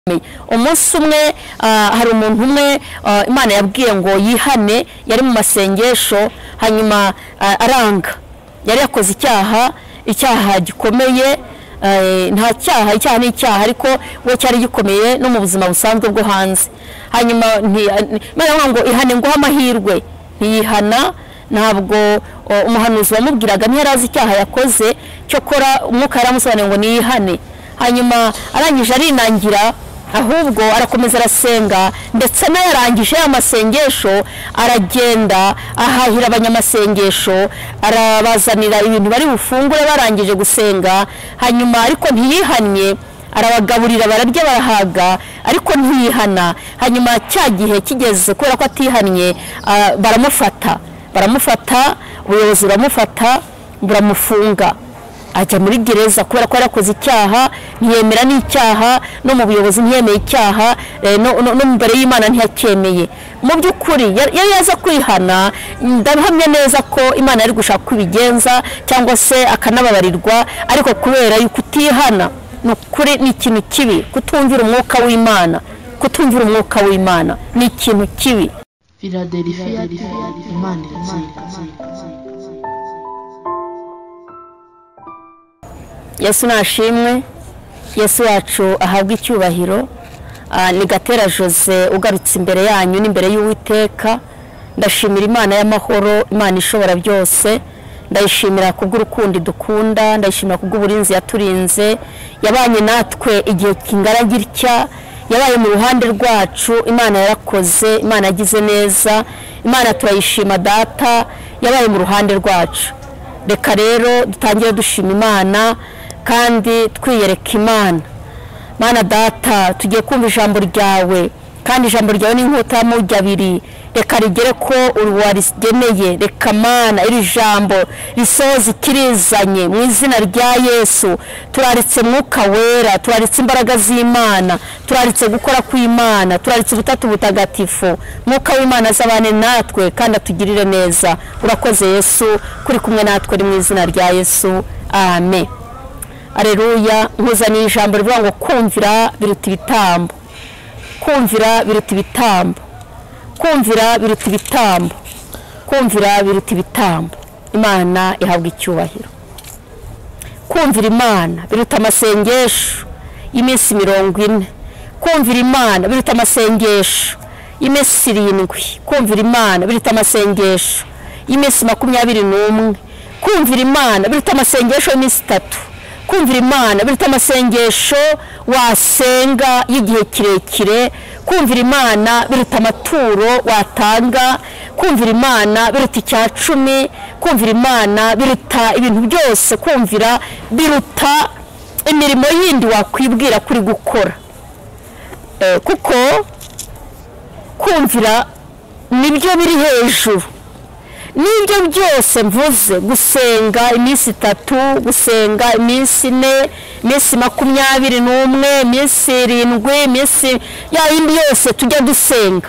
Umunsi umwe hari umuntu umwe Imana yabwiye ngo yihane, yari mu masengesho, hanyuma aranga. Yari yakoze icyaha gikomeye, nta cyaha, icyaha ni icyaha, ariko we cyari gikomeye no mu buzima busanzwe bwo hanze. Hanyuma Imana ngo ihane ngo amahirwe, ntiyihana. Ntabwo umuhanuzi wamubwiraga ntiyarazi icyaha yakoze, cyokora umwuka yaramusobanuriye ngo niyihane. Hanyuma arangije arinangira, ahubwo arakomeza arasenga, ndetse n'ayarangije amasengesho aragenda ahahira abanyamasengesho, arabazanira ibintu bari bufungure barangije gusenga. Hanyuma ariko ntiyihannye, arabagaburira bararya barahaga, ariko ntiyihana. Hanyuma cya gihe kigeze, kubera ko atihannye, baramufata, ubuyobozi buramufata buramufunga, ajya muri gereza kubera ko yarakoze icyaha, ntiyemera n'icyaha, no mu buyobozi ntiyemeye icyaha, no imbere y'Imana ntiyacyemeye. Mu by'ukuri yari yaza kwihana, ndahamya neza ko Imana yari gushaka kubigenza cyangwa se akanababarirwa, ariko kubera yuko utihana, ni ukuri ni ikintu kibi kutumvira umwuka w'Imana. Kutumvira umwuka w'Imana ni ikintu kibi. Philadelphia, Imana iratsinda. Yesu nashimwe, Yesu wacu ahabwe icyubahiro. Ni Gatera Jose ugarutse imbere yanyu n'imbere y'Uwiteka. Ndashimira Imana y'amahoro, Imana ishobora byose. Ndayishimira kubw'urukundo dukunda, ndayishimira kubw'uburinzi yaturinze, yabanye natwe igihe kingana gitya, yabaye mu ruhande rwacu. Imana yarakoze, Imana yagize neza, Imana turayishima data, yabaye mu ruhande rwacu. Reka rero dutangire dushima Imana kandi twiyereka Imana. Mana data, tugiye kumva ijambo ryawe, kandi ijambo ryawe ni inkota y'amujyi abiri. Reka rigere ko warigeneye, reka Mana iri jambo risohoze ikirizanye mu izina rya Yesu. Turaritse mwuka wera, turaritse imbaraga z'Imana, turaritse gukora kw'Imana, turaritse ubutatu butagatifu. Mwuka w'Imana azabane natwe kandi atugirire neza. Urakoze Yesu, kuri kumwe natwe mu izina rya Yesu, amen. Aleluya. Nkuzaniye ijambo rivuga ngo kumvira biruta ibitambo. Kumvira biruta ibitambo. Kumvira biruta ibitambo. Kumvira biruta ibitambo. Imana ihabwa icyubahiro. Kumvira Imana biruta amasengesho y'iminsi 40. Kumvira Imana biruta amasengesho y'iminsi 7. Kumvira Imana biruta amasengesho y'iminsi 21. Kumvira Imana biruta amasengesho y'iminsi 3. Kumvira Imana biruta amasengesho wasenga y'igihe kirekire. Kumvira Imana biruta amaturo watanga. Kumvira Imana biruta icya 10. Kumvira Imana biruta ibintu byose. Kumvira biruta imirimo yindi wakwibwira kuri gukora. Kuko kumvira nibyo biri hejuru. Nibyo byose mvuze, gusenga iminsi 3, gusenga iminsi 4, iminsi 21, iminsi 7, iminsi ya yindi yose tujya dusenga,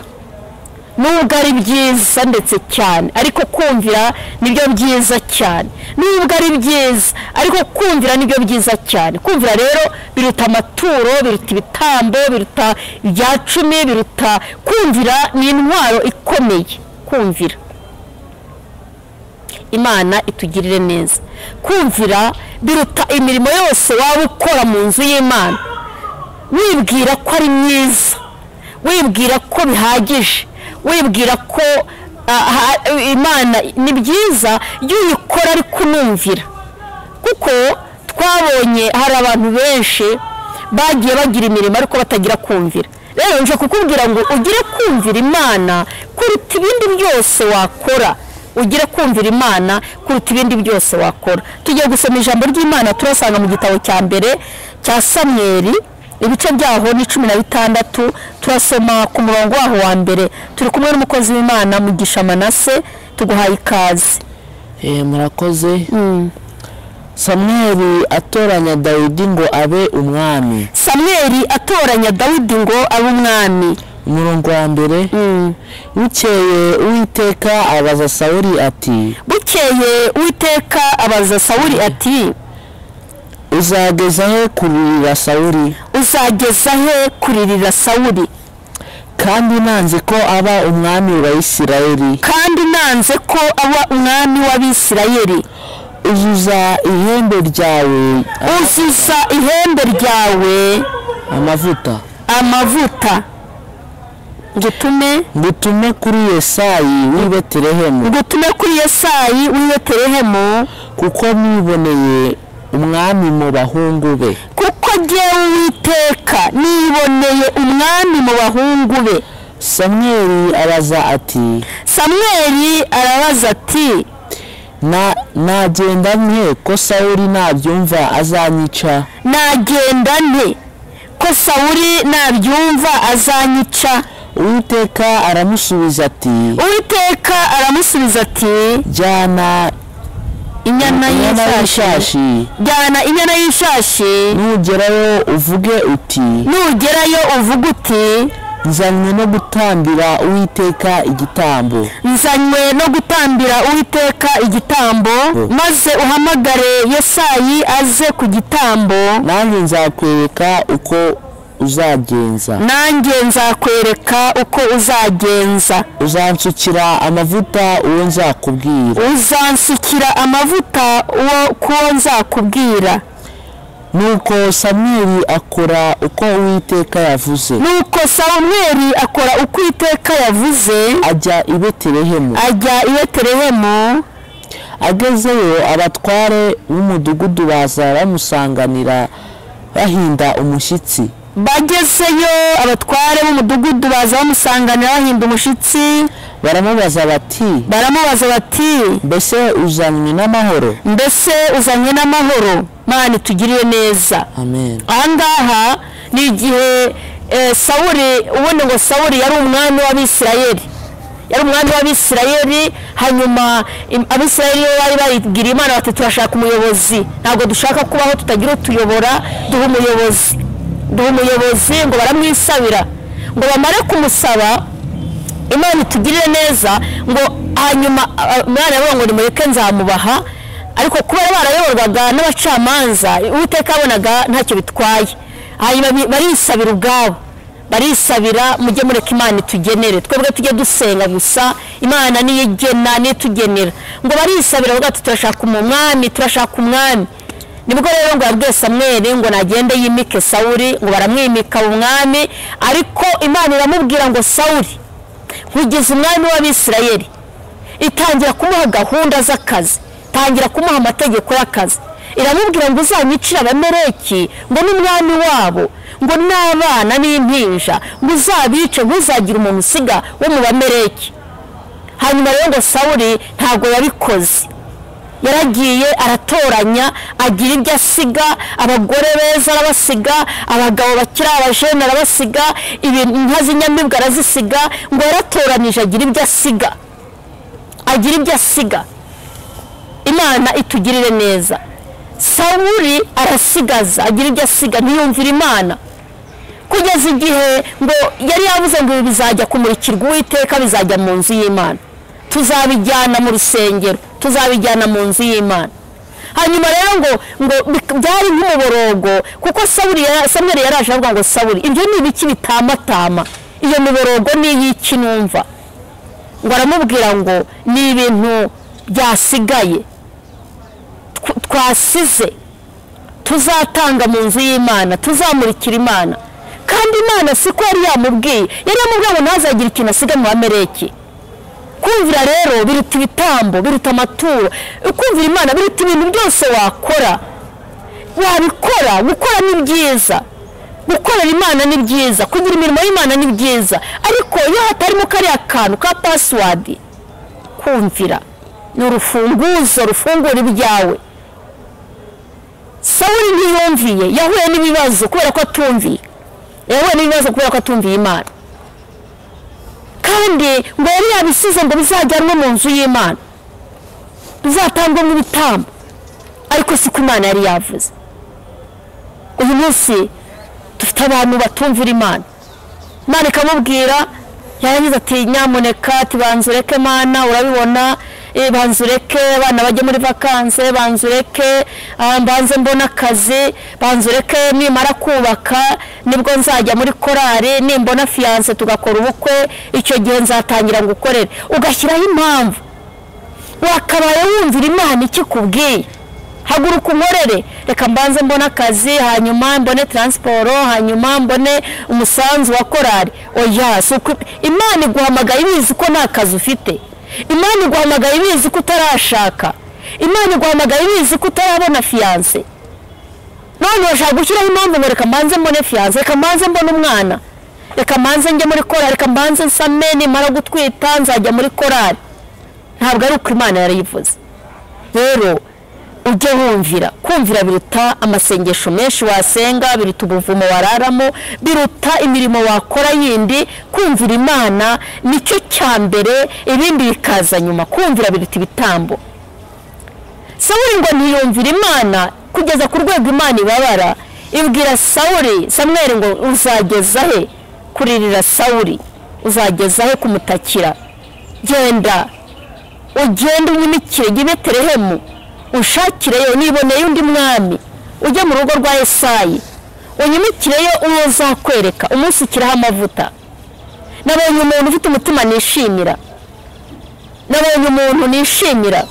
nubwo ari byiza ndetse cyane, ariko kumvira nibyo byiza cyane. Nubwo ari byiza, ariko kumvira nibyo byiza cyane. Kumvira rero biruta amaturo, biruta ibitambo, biruta ibya 10, biruta. Kumvira ni intwaro ikomeye. Kumvira Imana itugirire neza. Kumvira biruta imirimo yose waba ukora mu nzu y'Imana, wibwira ko ari myiza, wibwira ko bihagije, wibwira ko Imana ni byiza iyo uyikora ariko unumvira. Kuko twabonye hari abantu benshi bagiye bagira imirimo ariko batagira kumvira. Rero nje kukubwira ngo ugire kumvira Imana kuruta ibindi byose wakora. Ugire kumvira Imana kuruta ibindi byose wakora. Tugiye gusoma ijambo ry'Imana, turasanga mu gitabo cya mbere cya Samweli, ibice byaho ni 16, turasoma ku murongo waho wa mbere. Turi kumwe n'umukozi w'Imana Mugisha Manase, tuguhaye ikaze. Murakoze. Samweli atoranya Dawidi ngo abe umwami. Samweli atoranya Dawidi ngo abe umwami. Umurongo wa mbere. Bukeye Uwiteka abaza Sawuli ati. Bukeye Uwiteka abaza Sawuli ati, Uzageza he kuririra Sawuli? Uzageza he kuririra Sawuli? Kandi nanze ko aba umwami wa Isirayeli. Kandi nanze ko aba umwami w'Abisirayeli. Uzuza ihembe ryawe. Uzuza ihembe ryawe amavuta. Amavuta. Ngutume kuri Yesayi w'i Betelehemu. Ngutume kuri Yesayi w'i Betelehemu, kuko niboneye umwami mu bahungu be. Kuko jyewe Uwiteka niboneye umwami mu bahungu be. Samweli arabaza ati, Samweli arabaza ati, nagenda nte ko Sawuli nabyumva azanyica? Nagenda nte ko Sawuli nabyumva azanyica? Uwiteka aramusubiza ati, Uwiteka aramusubiza ati, jyana inyana y'ishashi. Jyana inyana y'ishashi. Nugerayo uvuge uti, nugerayo uvuge uti, nzanywe no gutambira Uwiteka igitambo. Nzanywe no gutambira Uwiteka igitambo. Maze uhamagare Yesayi aze ku gitambo. Nanjye nzakwereka uko uzagenza. Nanjye nzakwereka uko uzagenza. Uzansukira amavuta uwo nzakubwira. Uzansukira amavuta uwo kuwo nzakubwira. Nuko Samweli akora uko Uwiteka yavuze. Nuko Samweli akora uko Uwiteka yavuze. Ajya i Betelehemu. Ajya i Betelehemu. Agezeyo abatware b'umudugudu baza bamusanganira bahinda umushyitsi. Bagezeyo abatware b'umudugudu baza bamusanganira bahinda umushyitsi. Baramubaza bati, baramubaza bati, mbese uzanywe n'amahoro? Mbese uzanywe n'amahoro? Mana itugirire neza. Amen. Ahangaha ni igihe Sawuli, ubundi ngo Sawuli yari umwami w'Abisirayeli. Yari umwami w'Abisirayeli. Hanyuma Abisirayeli bari baribwira Imana bati, turashaka umuyobozi, ntabwo dushaka kubaho tutagira utuyobora, duha umuyobozi. Duha umuyobozi. Ngo baramwisabira, ngo bamare kumusaba Imana itugirire neza. Ngo hanyuma Imana yavuga ngo nimureke nzamubaha. Ariko kuba barayoborwaga n'abacamanza, Uwiteka yabonaga ntacyo bitwaye. Hanyuma barisabira ubwabo, barisabira, mujye mureka Imana itugenere, twebwe tujye dusenga gusa, Imana niyo igena niyo itugenera. Ngo barisabira bavuga ati, turashaka umwami, turashaka umwami. Nibwo rero ngo yabwiye Samweli ngo nagende yimike Sawuli. Ngo baramwimika umwami, ariko Imana iramubwira ngo Sawuli, nkugize umwami w'Abisirayeli. Itangira kumuha gahunda z'akazi, tangira kumuha amategeko y'akazi. Iramubwira ngo uzanyicire Abameleki, ngo n'umwami wabo, ngo n'abana n'impinja, ngo uzabice, ntuzagire umuntu usiga wo mu Bameleki. Hanyuma rero ngo Sawuli ntabwo yabikoze. Yaragiye aratoranya, agira ibyo asiga, abagore beza arabasiga, abagabo bakiri abajene arabasiga, inka z'inyamibwa arazisiga. Ngo yaratoranije agira ibyo asiga, agira ibyo asiga. Imana itugirire neza. Sawuli arasigaza, agira ibyo asiga, ntiyumvira Imana. Kugeza igihe ngo yari yavuze ngo ibi bizajya kumurikirwa Uwiteka, bizajya mu nzu y'Imana, tuzabijyana mu rusengero, tuzabijyana mu nzu y'Imana. Hanyuma rero ngo byari nk'umuborogo, kuko Samweli yaraje avuga ngo Sawuli, ibyo ni ibiki bitamatama? Iyo miborogo ni iy'iki numva? Ngo aramubwira ngo ni ibintu byasigaye twasize, tuzatanga mu nzu y'Imana, tuzamurikira Imana. Kandi Imana siko yari yamubwiye, yari yamubwiye ngo ntazagire ikintu asiga mu Bameleki. Kumvira rero biruta ibitambo, biruta amaturo. Kumvira Imana biruta ibintu byose wakora. Wabikora, gukora ni byiza, gukorera Imana ni byiza, kugira imirimo y'Imana ni byiza, ariko iyo hatarimo kariya kantu ka password, kumvira ni urufunguzo rufungura ibyawe. Sawuli ntiyumviye, yahuye n'ibibazo kubera ko atumviye. Yahuye n'ibibazo kubera ko atumviye Imana. Kandi ngo yari yabisize ngo bizajyanwe mu nzu y'Imana, bizatangwe mu bitambo, ariko siko Imana yari yavuze. Uyu munsi dufite abantu batumvira Imana. Imana ikamubwira, yarangiza ati nyamuneka, ati banza ureke Mana, urabibona Banza ureke abana bajye muri vakanse, banza ureke mbanze mbona akazi, banza ureke nimara kubaka nibwo nzajya muri korari, nimbona fiyanse tugakora ubukwe icyo gihe nzatangira ngukorere. Ugashyiraho impamvu. Wakabaye wumvira Imana ikikubwiye, haguruka unkorere, reka mbanze mbone akazi, hanyuma mbone transport, hanyuma mbone umusanzu wa korari. Oya, Imana iguhamagaye ibizi ko nta kazi ufite, Imana iguhamagaye ibizi ko utarashaka, Imana iguhamagaye ibizi ko utarabona fiyanse. None urashaka gushyiraho impamvu ngo reka mbanze mbone fiyanse, reka mbanze mbone umwana, reka mbanze njye muri korari, reka mbanze nsame, nimara gutwita nzajya muri korari. Ntabwo ari uko Imana yarayivuze. Rero ujye wumvira. Kumvira biruta amasengesho menshi wasenga, biruta ubuvumo wararamo, biruta imirimo wakora yindi. Kumvira Imana nicyo cya mbere, ibindi bikaza nyuma. Kumvira biruta ibitambo. Sawuli ngo ntiyumvira Imana kugeza ku rwego Imana ibabara, ibwira Sawuli, Samweli ngo uzageza he kuririra Sawuli, uzageza he kumutakira? Genda ugende unyimikire i Betelehemu, ushakireyo niboneye undi mwami, ujye mu rugo rwa Yesayi unyimikireyo uwo uzakwereka, umusukiraho amavuta. Nabonye umuntu ufite umutima nishimira, nabonye umuntu nishimira.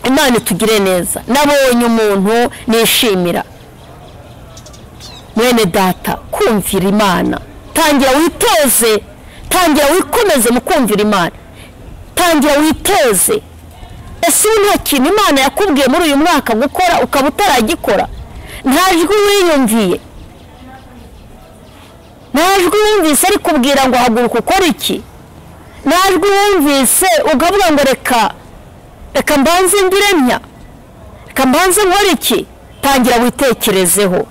Imana itugire neza. Nabonye umuntu nishimira. Mwene data, kumvira Imana, tangira witoze, tangira wikomeze mu kumvira Imana, tangira witoze. Ese nta kintu Imana yakubwiye muri uyu mwaka gukora ukaba utaragikora? Nta jwi wiyumviye, nta jwi wumvise ari kubwira ngo haguruka ukore iki, nta jwi wumvise ukavuga ngo reka mbanze ngire ntya, reka mbanze nkore iki. Tangira witekerezeho,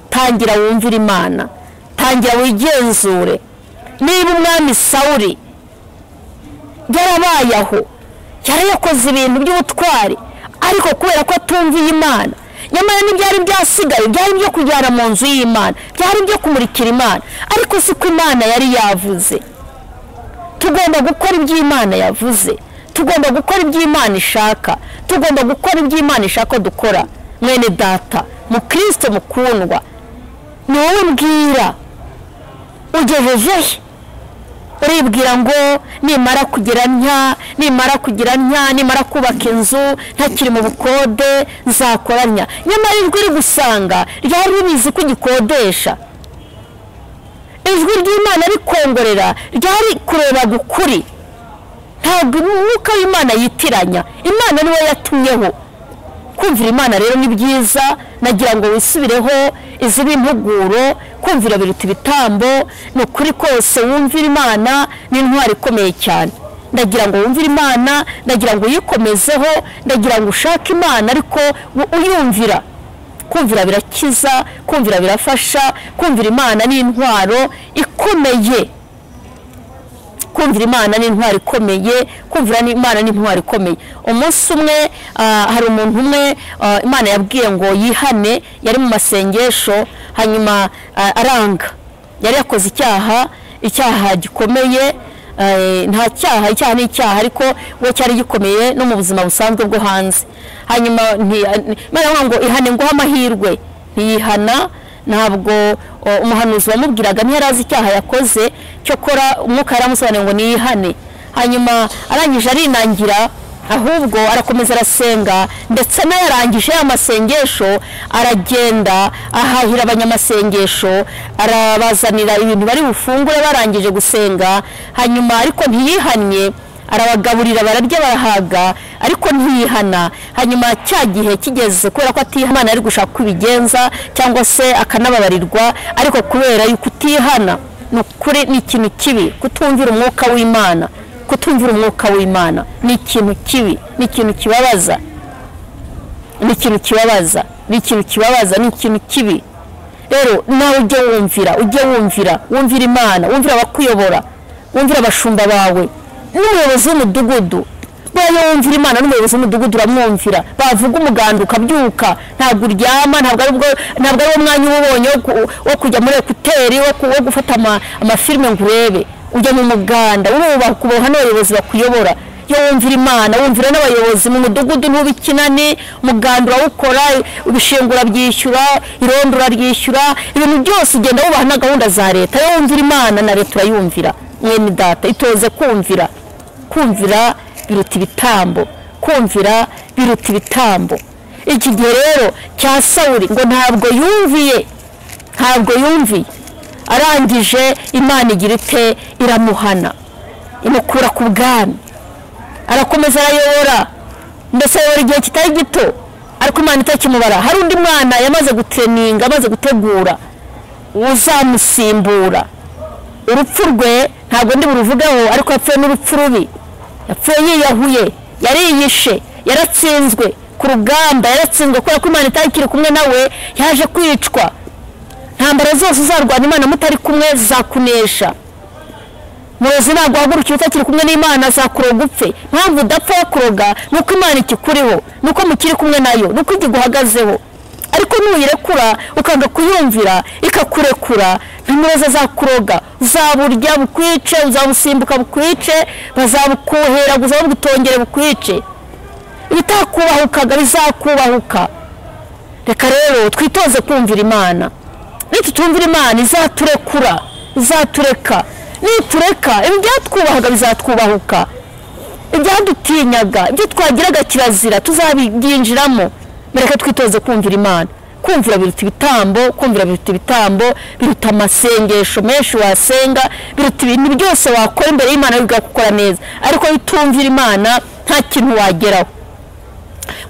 tangira wumvire Imana, tangira wigenzure. Niba umwami Sawuli yarabaye aho, yari yakoze ibintu by'ubutwari, ariko kubera ko atumviye Imana, nyamara n'ibyari byasigaye byari byo kujyana mu nzu y'Imana, byari byo kumurikira Imana, ariko siko Imana yari yavuze. Tugomba gukora ibyo Imana yavuze, tugomba gukora ibyo Imana ishaka, tugomba gukora ibyo Imana ishaka dukora. Mwene data mukristo mukundwa, ni wowe mbwira, ugejeje he? Uribwira ngo nimara kugira ntya, nimara kugira ntya, nimara kubaka inzu ntakiri mu bukode nzakora ntya. Nyamara ijwi iri gusanga ryari ribizi ko ugikodesha. Ijwi ry'Imana rikongorera ryari kureba gukuri. Ntabwo umwuka w'Imana yitiranya, Imana niwe yatumyeho. Kumvira Imana rero ni byiza, nagira ngo wisubireho izibi impuguro. Kumvira biruta ibitambo. Ni ukuri kose wumvira Imana ni intwari ikomeye cyane. Ndagira ngo wumvire Imana, ndagira ngo uyikomezeho, ndagira ngo ushake Imana ariko uyumvira. Kumvira birakiza, kumvira birafasha, kumvira Imana ni intwaro ikomeye. Kumvira Imana ni intwaro ikomeye, kumvira Imana ni intwaro ikomeye. Umunsi umwe hari umuntu umwe Imana yabwiye ngo yihane, yari mu masengesho, hanyuma aranga. Yari yakoze icyaha gikomeye, nta cyaha, icyaha ni icyaha, ariko we cyari gikomeye no mu buzima busanzwe bwo hanze. Hanyuma Imana ngo ihane ngo amahirwe, ntiyihana. Ntabwo umuhanuzi wamubwiraga ntiyarazi icyaha yakoze, cyokora umwuka yaramusobanuriye ngo niyihane. Hanyuma arangije arinangira, ahubwo arakomeza arasenga, ndetse n'ayarangije amasengesho aragenda ahahira abanyamasengesho, arabazanira ibintu bari bufungure barangije gusenga. Hanyuma ariko ntiyihannye, arabagaburira bararya barahaga, ariko ntiyihana. Hanyuma cya gihe kigeze, kubera ko atihana ari gushaka kubigenza cyangwa se akanababarirwa, ariko kubera yuko utihana, ni ukuri ni ikintu kibi kutumvira umwuka w'Imana. Kutumvira umwuka w'Imana ni ikintu kibi, ni ikintu kibabaza, ni ikintu kibabaza, ni ikintu kibabaza, ni ikintu kibi. Rero nawe ujye wumvira, ujye wumvira, wumvira Imana, wumvira abakuyobora, wumvira abashumba bawe n'umuyobozi w'umudugudu. Buriya wumvira Imana n'umuyobozi w'umudugudu uramwumvira, bavuga umuganda ukabyuka, ntabwo uryama, ntabwo ari wo mwanya uba ubonye wo kujya muri ekuteri, wo gufata amafilime ngo urebe. Ujya mu muganda, urubaha kuboha n'abayobozi bakuyobora. Iyo wumvira Imana, wumvira n'abayobozi mu mudugudu, ntubikinane, umuganda urawukora, ibishingura byishyura, irondora ryishyura, ibintu byose ugenda wubaha na gahunda za leta. Iyo wumvira Imana na leta urayumvira. Mwene data, itoze kumvira. Kumvira biruta ibitambo, kumvira biruta ibitambo. Iki gihe rero cya Sawuli ngo ntabwo yumviye, ntabwo yumviye. Arangije Imana igira ite? Iramuhana, imukura ku bwami. Arakomeza arayobora, ndetse ayobora igihe kitari gito, ariko Imana itakimubara. Hari undi mwana yamaze guteninga, amaze gutegura uzamusimbura. Urupfu rwe ntabwo ndi buruvugeho, ariko yapfuye n'urupfu rubi. Yapfuye yiyahuye, yariyishe, yaratsinzwe ku rugamba, yaratsinzwe kubera ko Imana itakiri kumwe nawe, yaje kwicwa. Ntambara zose uzarwana Imana mutari kumwe zizakunesha. Murozi ntabwo uhagurukiye utakiri kumwe n'Imana, azakuroga upfe. Mpamvu udapfa wakuroga nuko Imana ikikuriho, nuko mukiri kumwe nayo, nuko igiguhagazeho. Ariko nuyirekura ukanga kuyumvira ikakurekura, ntimurozi azakuroga, uzaburya bukwice, uzabusimbuka bukwice, bazabukuhera, uzabugutongere bukwice. Ibitakubahukaga bizakubahuka. Reka rero twitoze kumvira Imana. Nitutumvira Imana izaturekura, izatureka. Nitureka ibyatwubahaga bizatwubahuka, ibyadutinyaga, ibyo twagiraga kirazira tuzabyinjiramo. Mureke twitoze kumvira Imana. Kumvira biruta ibitambo, kumvira biruta ibitambo, biruta amasengesho menshi wasenga, biruta ibintu byose wakora imbere y'Imana bigakukora neza. Ariko bitumvira Imana nta kintu wageraho.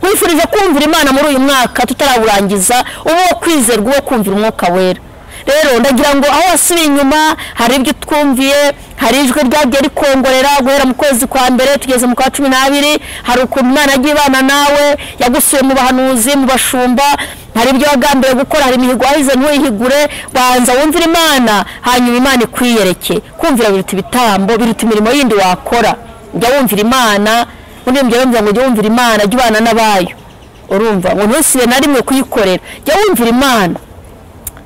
Nkwifurije kumvira Imana muri uyu mwaka tutarawurangiza, uwo kwizerwa, uwo kumvira Umwuka Wera. Rero ndagira ngo aho wasubiye inyuma hari ibyo twumviye, hari ijwi ryagiye rikongorera guhera mu kwezi kwa mbere tugeze mu kwa 12, hari ukuntu Imana yagiye ibana nawe, yagusuye mu bahanuzi, mu bashumba, hari ibyo wagambiriye gukora, hari imihigo wahize ntuyihigure. Banza wumvire Imana, hanyuma Imana ikwiyereke. Kumvira biruta ibitambo, biruta imirimo yindi wakora. Jya wumvira Imana, undi mbya ngo jya wumvira Imana, jya ubana n'abayo. Urumva ngo ntusibe na rimwe kuyikorera. Jya wumvira Imana,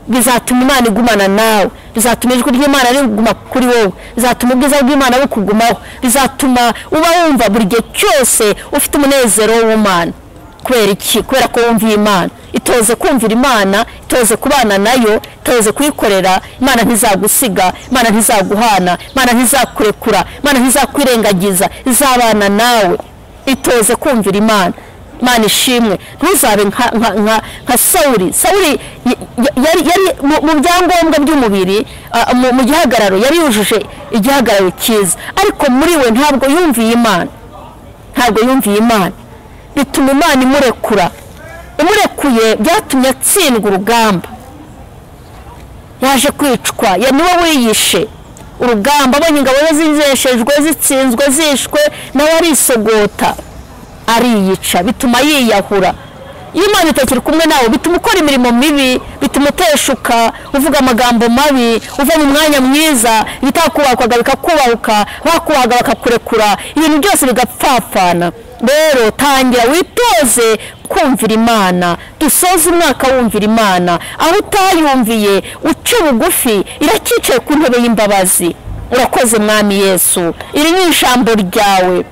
bizatuma Imana igumana nawe, bizatuma ijwi ry'Imana riguma kuri wowe, bizatuma ubwiza bw'Imana bukugumaho, bizatuma uba wumva buri gihe cyose ufite umunezero w'Imana. Kubera iki? Kubera ko wumviye Imana. Itoze kumvira Imana, itoze kubana nayo, itoze kuyikorera. Imana ntizagusiga, Imana ntizaguhana, Imana ntizakurekura, Imana ntizakwirengagiza, izabana nawe. Itoze kumvira Imana. Imana ishimwe. Ntuzabe nka Sawuli. Sawuli yari mu byangombwa by'umubiri, mu gihagararo yari yujuje igihagararo cyiza, ariko muri we ntabwo yumviye Imana, ntabwo yumviye Imana. Bituma Imana imurekura. Imurekuye byatumye atsindwa urugamba, yaje kwicwa. Ya niwe wiyishe urugamba, abonye ingabo ze zizeshejwe, zitsinzwe, zishwe, nawe arisogota ariyica, bituma yiyahura. Iyo Imana itakiri kumwe nawe bituma ukora imirimo mibi, bituma uteshuka, uvuga amagambo mabi, uva mu mwanya mwiza, ibitakubakwaga bikakubahuka, bakubahaga bakakurekura, ibintu byose bigapfapfana. Rero tangira witoze kumvira Imana, dusoze umwaka wumvira Imana. Aho utayumviye uce bugufi, iracyicaye ku ntebe y'imbabazi. Urakoze Mwami Yesu, iri ni ijambo ryawe.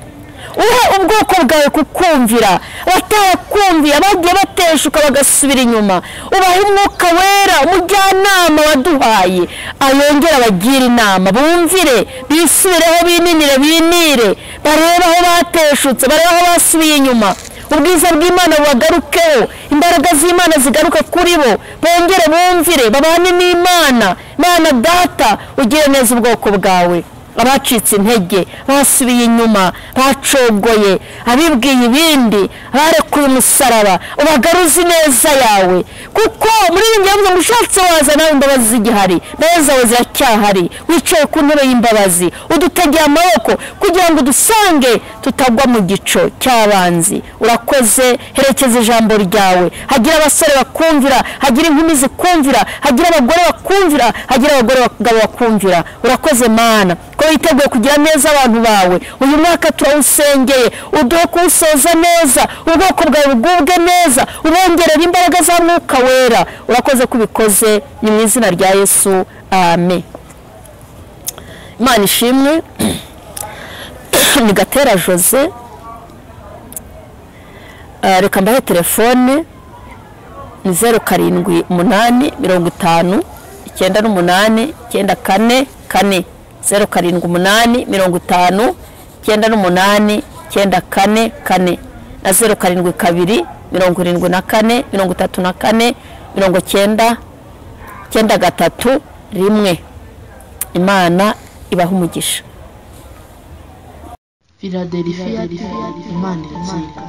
Uhe ubwoko bwawe kukumvira, abatakumviye abagiye bateshuka bagasubira inyuma, ubahe Umwuka Wera, umujyanama waduhaye, ayongera abagira inama, bumvire, bisubireho, bininire, binire, barebe aho bateshutse, barebe aho basubiye inyuma. Ubwiza bw'Imana bubagarukeho, imbaraga z'Imana zigaruka kuri bo, bongere bumvire, babane n'Imana. Mana Data, ugire neza ubwoko bwawe. Abacitse intege, basubiye inyuma, bacogoye, abibwiye ibindi, barekuye umusaraba, ubagaruze ineza yawe. Kuko muri iyi ngiyo ngo ushatse waza nawe imbabazi zigihari, imbabazi zawe ziracyahari, wicaye ku ntebe y'imbabazi, udutegeye amaboko kugira ngo udusange tutagwa mu gico cy'abanzi. Urakoze, herekeza ijambo ryawe, hagira abasore bakumvira, hagira inkumi zikumvira, hagira abagore bakumvira, hagira abagore bagabo bakumvira. Urakoze Mana ko witeguye kugira neza abantu bawe. Uyu mwaka turawusengeye, uduhe kuwusoza neza, ubwoko bwawe bugubwe neza, ubongerere imbaraga za Mwuka Wera. Urakoze kubikoze, ni mu izina rya Yesu, amen. Imana ishimwe. Ni Gatera Jose. Reka mbahe telefone, ni 078 50 98 94 4, 078 50 98 94 4 na 072 74 34 90 93 1. Imana ibaha umugisha. Philadelphia, Imana iratsinda.